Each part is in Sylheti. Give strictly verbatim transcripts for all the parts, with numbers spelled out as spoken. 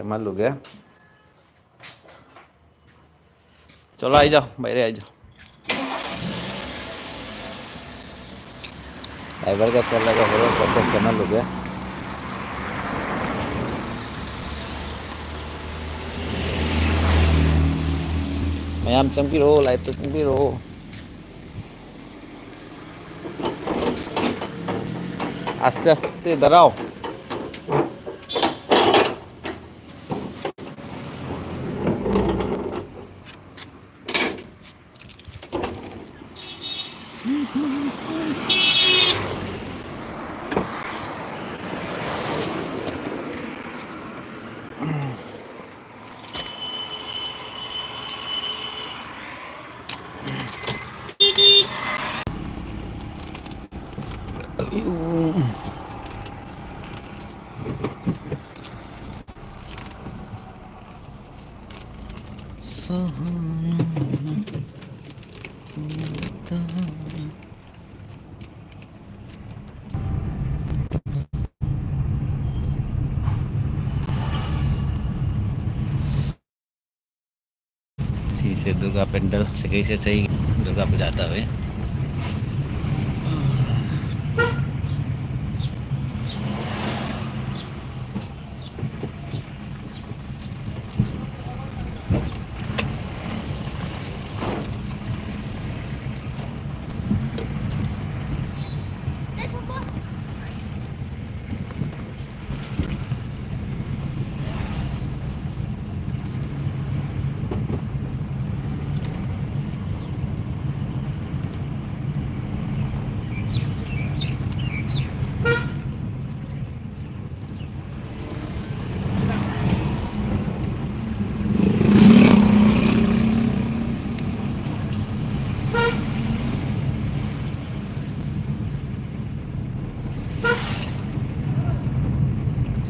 আমার লগে। চলো, আই যাও, বাইরে আই যাও। ড্রাইভার কা চল লাগা হলো, কত সেনা লোগে। मैं हम चमकी रहो, लाइव पे चमकी रहो। আস্তে আস্তে দাঁড়াও। ठीक से दुर्गा पंडाल से कैसे सही दुर्गा पूजा आता हुए।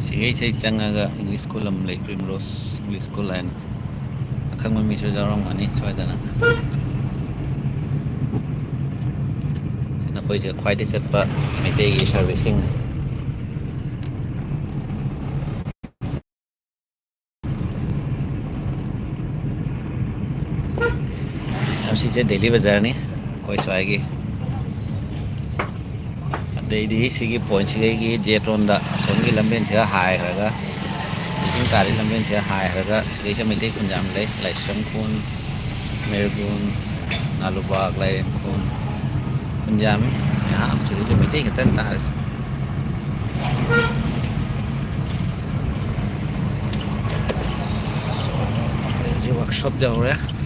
Sige, sa isang aga English school am lay Primrose English School and akan mo miso jarong ani so ada na. Na po siya quiet set pa may servicing. Am sise Delhi bajar ni, koi so aayegi. Ate idi sigi pahunchi gai ki Jet Ronda, songi lamben siya hai haga. Isin kari lamben siya hai haga. Sigi siya mite kun jam le, Laisong kun, Mergun, Nalubag, Lairem kun. Kun jam. Yaha hum sigi to mite katan ta. ये वर्कशॉप जा हो रहा है।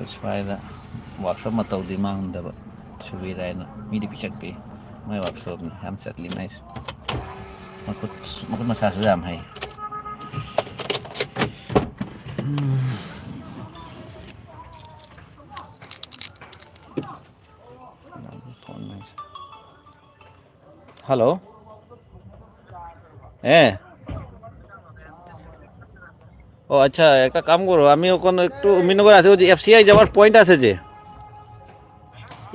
Satisfy da. Workshop ma tau di mang da ba. Subi rai na. Mi di pichak pi. Mai workshop ni. Ham chat li mais. Makut, makut masa sudah am hai. Hmm. Hello. হ্যাঁ। ও আচ্ছা, একটা কাম করো, আমি ওখানে একটু মিনগর আছে, ওই যে এফসিআই যাওয়ার পয়েন্ট আছে যে,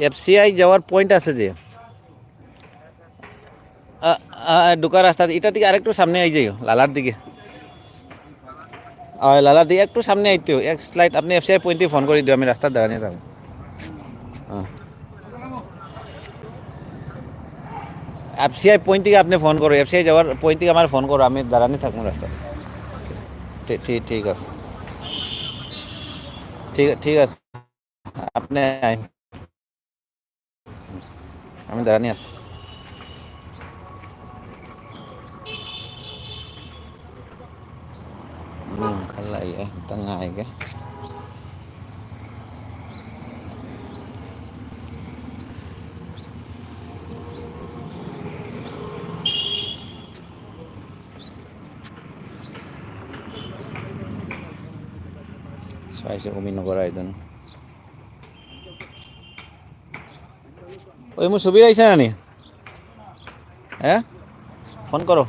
এফসিআই যাওয়ার পয়েন্ট আছে যে, আ, আ, ঢুকার রাস্তা, এটা থেকে আরেকটু সামনে আই যাইও, লালার দিকে। ওই লালার দিকে একটু সামনে আইতে, এক স্লাইড আপনি এফসিআই পয়েন্ট থেকে ফোন করে দিও, আমি রাস্তার দাঁড়ানি থাকবো। হ্যাঁ। এফসিআই পয়েন্ট থেকে আপনি ফোন করো, এফসিআই যাওয়ার পয়েন্ট থেকে আমার ফোন করো, আমি দাঁড়ানি থাকবো রাস্তায়। ঠিক, ঠিক, ঠিক আছে, ঠিক, ঠিক আছে, আপনি আইন। আমি দাঁড়ানি আছি। Belum kala ya, tengah ya. আইছে অমিনগর আইদন। ওই, মু সুবীর আইছে না নি? হ্যাঁ, ফোন করো।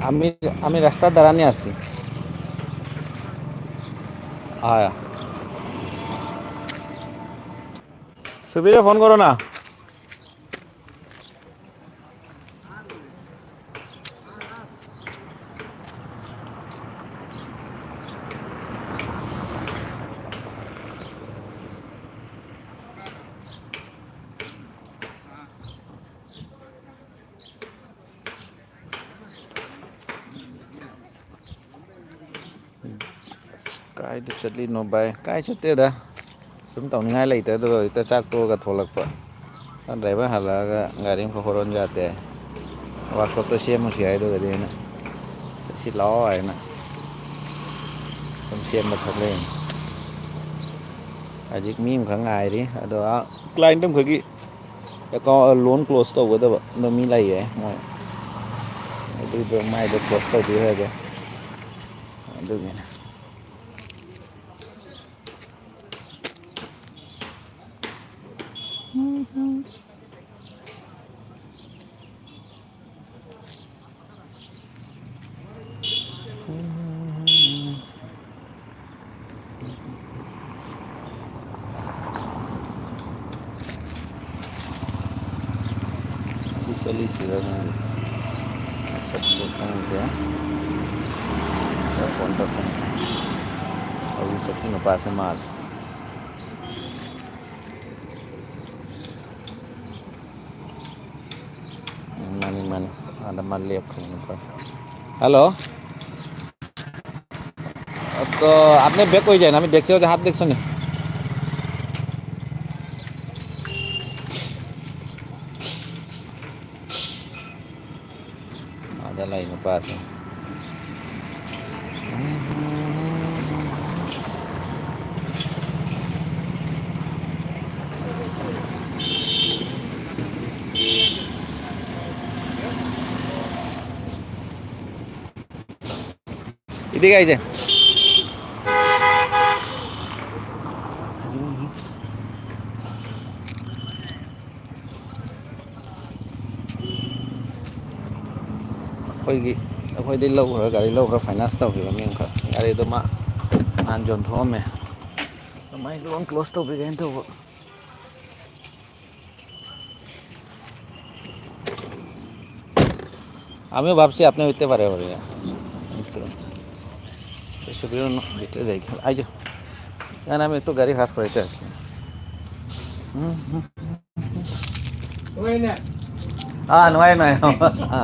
আমি, আমি রাস্তার দাঁড়ানি আছি। আয়া। সুবীরে ফোন করো না। ꯀꯥꯏꯗ ꯆꯠꯂꯤꯅꯣ ꯚꯥꯏ? ꯀꯥꯏ ꯆꯠꯇꯦꯗ꯫ ꯁꯨꯝ ꯇꯧꯅꯤꯡꯉꯥꯏ ꯂꯩꯇꯦ꯫ ꯑꯗꯨꯒ ꯍꯦꯛꯇ ꯆꯥꯛ ꯇꯣꯛꯑꯒ ꯊꯣꯛꯂꯛꯄ꯫ ꯗ꯭ꯔꯥꯏꯚꯔ ꯍꯜꯂꯛꯑꯒ ꯒꯥꯔꯤ ꯑꯃꯈꯛ ꯍꯣꯔꯣꯟ ꯌꯥꯗꯦ꯫ ꯋꯥꯛꯁꯣꯞꯇ ꯁꯦꯝꯃꯨꯁꯤ ꯍꯥꯏꯗꯨꯒꯗꯤ ꯑꯩꯅ ꯆꯠꯁꯤ ꯂꯥꯛꯑꯣ ꯍꯥꯏꯅ ꯁꯨꯝ ꯁꯦꯝꯕ ꯊꯣꯛꯂꯛꯏꯅꯤ꯫ ꯍꯧꯖꯤꯛ ꯃꯤ ꯑꯃꯈꯛ ꯉꯥꯏꯔꯤ꯫ ꯑꯗꯣ ꯑꯥ ꯀ꯭ꯂꯥꯏꯟꯠ ꯑꯃꯈꯛꯀꯤ ꯑꯦꯀꯥꯎꯟ, ꯂꯣꯟ ꯀ꯭ꯂꯣꯖ ꯇꯧꯒꯗꯕ ꯑꯗꯣ ꯃꯤ ꯂꯩꯌꯦ ꯃꯣꯏ꯫ ꯑꯗꯨꯗꯣ ꯃꯥꯏꯗꯣ ꯀ꯭ꯂꯣꯖ ꯇꯧꯕꯤꯈ꯭ꯔꯒꯦ꯫ ꯑꯗꯨꯒꯤꯅꯦ꯫ ꯁꯤ ꯆꯠꯂꯤꯁꯤꯔ ꯈꯪꯗꯦ꯫ ꯁꯛꯁꯨ ꯈꯪꯗꯦ꯫ ꯐꯣꯟ ꯇꯧꯁꯟ-, ꯍꯧꯖꯤꯛ ꯆꯠꯈꯤ ꯅꯨꯄꯥꯁꯦ ꯃꯥꯜꯂꯦ꯫ ꯎꯝ, ꯃꯥꯅꯤ, ꯃꯥꯅꯤ꯫ ꯑꯥꯗ ꯃꯥ ꯂꯦꯞꯈ꯭ꯔꯦ ꯅꯨꯄꯥꯁꯦ꯫ ꯍꯜꯂꯣ꯫ তো আপনি ব্যাক হয়ে যান, আমি দেখছি, ওই যে হাত দেখছো নি? আদা লাইন পাশে। এদিকে এই যে। ꯑꯩꯈꯣꯏꯒꯤ, ꯑꯩꯈꯣꯏꯗꯤ ꯂꯧꯈ꯭ꯔ, ꯒꯥꯔꯤ ꯂꯧꯈ꯭ꯔ, ꯐꯥꯏꯅꯥꯟꯁ ꯇꯧꯈꯤꯕ ꯃꯤ ꯑꯃꯈꯛ꯫ ꯒꯥꯔꯤꯗꯣ ꯃꯥ ꯅꯍꯥꯟ ꯌꯣꯟꯊꯣꯛꯑꯝꯃꯦ꯫ ꯀꯃꯥꯏꯅ ꯂꯣꯟ ꯀ꯭ꯂꯣꯖ ꯇꯧꯕꯤꯒꯦꯅ ꯇꯧꯕ꯫ আমিও ভাবছি আপনি হইতে পারে পারে। তো, তো সুবিধা অন্য ভিতরে যাই। আই যাও। না, না, আমি একটু গাড়ি খাস করাইতে আসছি। হুম, হুম। নুয়াই না। আ, নুয়াই, নুয়াই। আ।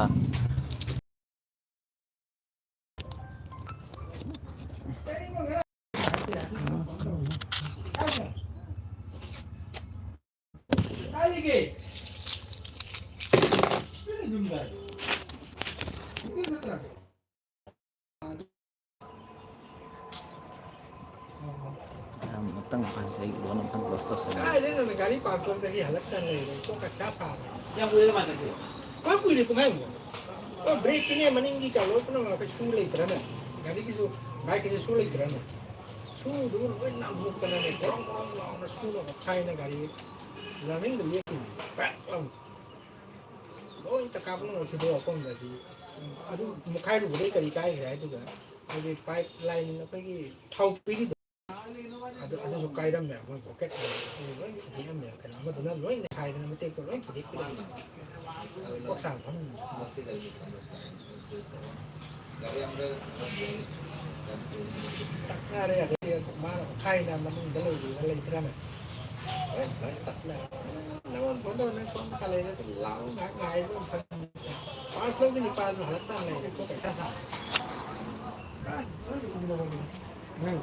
ꯑꯃꯨꯛꯇꯪ ꯐꯥꯟꯁꯦ, ꯑꯩ ꯂꯣꯟ ꯑꯃꯨꯛꯇꯪ ꯀ꯭ꯂꯣꯖ ꯇꯧꯁꯜꯂꯦ꯫ ꯀꯥꯏꯗꯩꯅꯣꯗ, ꯒꯥꯔꯤ ꯄꯥꯝꯆꯔꯁꯦ ꯑꯩ ꯍꯜꯂꯛꯇꯅ ꯂꯩꯔꯦ꯫ ꯀꯣꯛꯀ ꯁꯥ ꯁꯥꯔꯦ꯫ ꯀꯌꯥꯝ ꯀꯨꯏꯔꯦ ꯃꯥ ꯆꯠꯈꯤꯕ? ꯈꯔ ꯀꯨꯏꯔꯦ, ꯄꯨꯡꯈꯥꯏꯃꯨꯛ꯫ ꯑꯣ, ꯕ꯭ꯔꯦꯛꯀꯤꯅꯦ, ꯃꯅꯤꯡꯒꯤ ꯀꯥꯂꯣꯏ ꯄꯨꯝꯅꯃꯛ ꯑꯩꯈꯣꯏ ꯁꯨ ꯂꯩꯇ꯭ꯔꯅꯦ? ꯒꯥꯔꯤꯒꯤꯁꯨ, ꯕꯥꯏꯛꯀꯤꯁꯨ ꯁꯨ ꯂꯩꯇ꯭ꯔꯅꯦ? ꯁꯨꯗꯨ ꯂꯣꯏ ꯅꯥꯟꯊꯣꯛꯇꯅꯅꯦ, ꯒ꯭ꯔꯣꯡ ꯒ꯭ꯔꯣꯡ ꯂꯥꯎꯅ ꯁꯨꯅ ꯑꯣꯠꯈꯥꯏꯅ ꯒꯥꯔꯤ ꯂꯥꯃꯤꯡꯗ ꯂꯦꯞꯄꯤꯅꯤ꯫ ꯄꯦꯛ ꯂꯥꯎꯅ꯫ ꯂꯣꯏ ꯆꯀꯥ ꯄꯨꯝꯅꯃꯛ ꯁꯨꯗꯣꯛꯑ ꯃꯐꯝꯗꯗꯤ꯫ ꯑꯗꯨ ꯃꯨꯛꯈꯥꯏꯔꯨꯕꯗꯩ ꯀꯔꯤ ꯀꯥꯏꯈ꯭ꯔꯦ ꯍꯥꯏꯗꯨꯒ, ꯍꯥꯏꯗꯤ ꯄꯥꯏꯞ ꯂꯥꯏꯟ ꯑꯩꯈꯣꯏꯒꯤ ꯊꯥꯎ ꯄꯤꯔꯤꯗꯣ꯫ ꯑꯗꯨꯁꯨ ꯀꯥꯏꯔꯝꯃꯦ, ꯑꯩꯈꯣꯏ ꯄꯣꯀꯦꯠ ꯃꯅꯤ ꯂꯣꯏ ꯊꯨꯗꯦꯛꯑꯝꯃꯦ, ꯀꯩꯅꯣ ꯑꯃꯗꯨꯅ ꯂꯣꯏ ꯅꯩꯈꯥꯏꯗꯅ ꯃꯇꯦꯛꯇꯣ ꯂꯣꯏ ꯊꯨꯗꯦꯛꯄꯤꯔꯝꯃꯦ꯫ ꯀꯣꯛ ꯁꯥꯡ ꯐꯝ꯫ ꯇꯛꯅꯔꯦ, ꯑꯗꯩꯗꯤ ꯃꯥꯅ ꯈꯥꯏꯅ ꯃꯅꯨꯡꯗ ꯂꯩꯔꯤꯕ ꯂꯩꯇ꯭ꯔꯅ ꯂꯣꯏ, ꯂꯣꯏ ꯇꯠꯂꯦ꯫ ꯅꯉꯣꯟ ꯐꯣꯟ ꯇꯧꯔ ꯅꯪ ꯁꯣꯝꯗ ꯈꯔ ꯂꯩꯔꯦ, ꯑꯗꯨꯝ ꯂꯥꯛꯑꯣ, ꯉꯥꯏꯍꯥꯛ ꯉꯥꯏꯕ ꯑꯣꯏꯅ ꯐꯝ-, ꯄꯥꯁ ꯂꯧꯕ ꯅꯤꯄꯥꯁꯨ ꯍꯜꯂꯛꯇꯅ ꯂꯩꯔꯦ, ꯀꯣꯛ ꯄꯩꯁꯥ ꯁꯥ꯫ ꯎꯝ꯫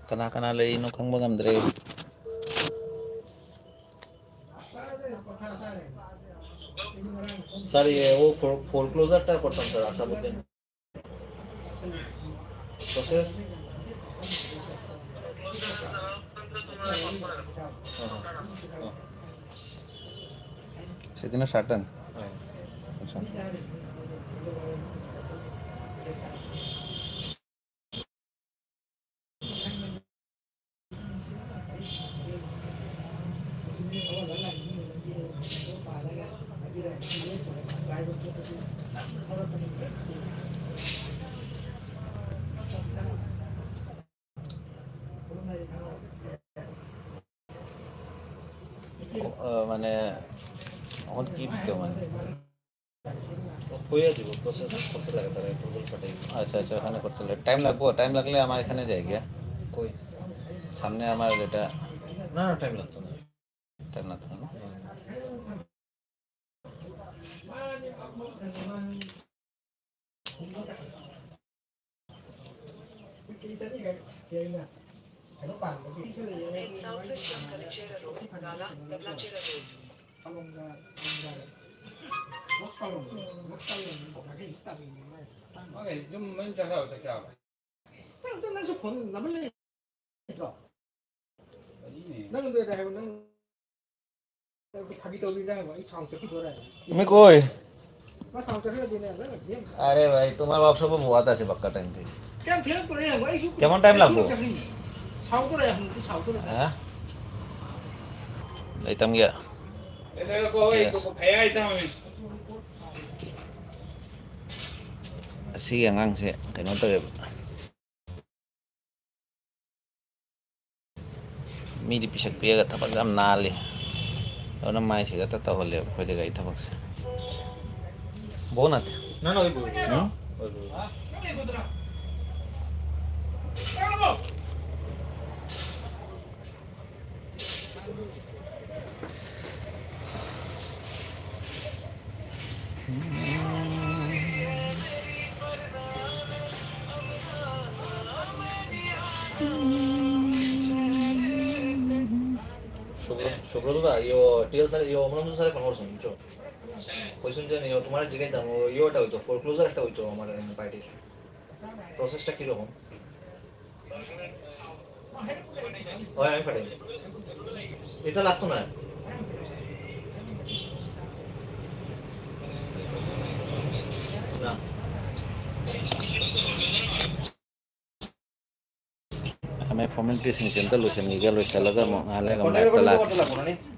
ꯀꯅꯥ ꯀꯅꯥ ꯂꯩꯔꯤꯅꯣ ꯈꯪꯕ ꯉꯝꯗ꯭ꯔꯦ꯫ Sir, ये वो फो-, फोरक्लोजर टा करताम sir, असादुद्दीन। Process? हाँ, हाँ, हाँ। সেদিনও সাটন। हाँ। আচ্ছা। ও, আহ, মানে, এখন কি দিতে মানে? ও কইয়া দিব, process করতে লাগে, তারা approval পাঠাই। আচ্ছা, আচ্ছা, ওখানে করতে লাগে। টাইম লাগবো? টাইম লাগলে আমার এখানে যাই গিয়া। কই? সামনে আমার যেটা না, না, টাইম লাগতো না। টাইম লাগতো না, না? Head southwest on Kalachera Road, Nala, Naglacherra Road. তুমি কই? আরে ভাই, তোমার বাপ সব বউত আছে বাক্কা টাইম থেকে। কেমন টাইম লাগবো? হ্যাঁ? যাইতাম গিয়া। Sige, ngang si, kaya nito. Midi pisak piyaga tabak gam nali. Ona mai siga tata hole, koi de gai tabak se. Bonat. Na, na, oi bo. Hmm? Oi bo. Subrata, Subrata দা, ইয়ো, টিএল স্যার, ইয়ো, অমরেন্দ্র স্যারে phone করছইন, বুঝছো? কইছইন যে, ইয়ো, তোমার জিগাইতাম, ও, ইয়োটা অইতো, ফোরক্লোজার একটা অইতো আমার, এম, পার্টির। প্রসেসটা কিরকম? অয়, আমি পাঠাই। ইটা লাগতো না। না। আমি ফর্মালিটিস নিছেন, তো লইছেন, নিগা লইছে, আলাদা ম-, আলাদা কন্ট্রাক্টর একটা লাখ। কত লাগবো না নি?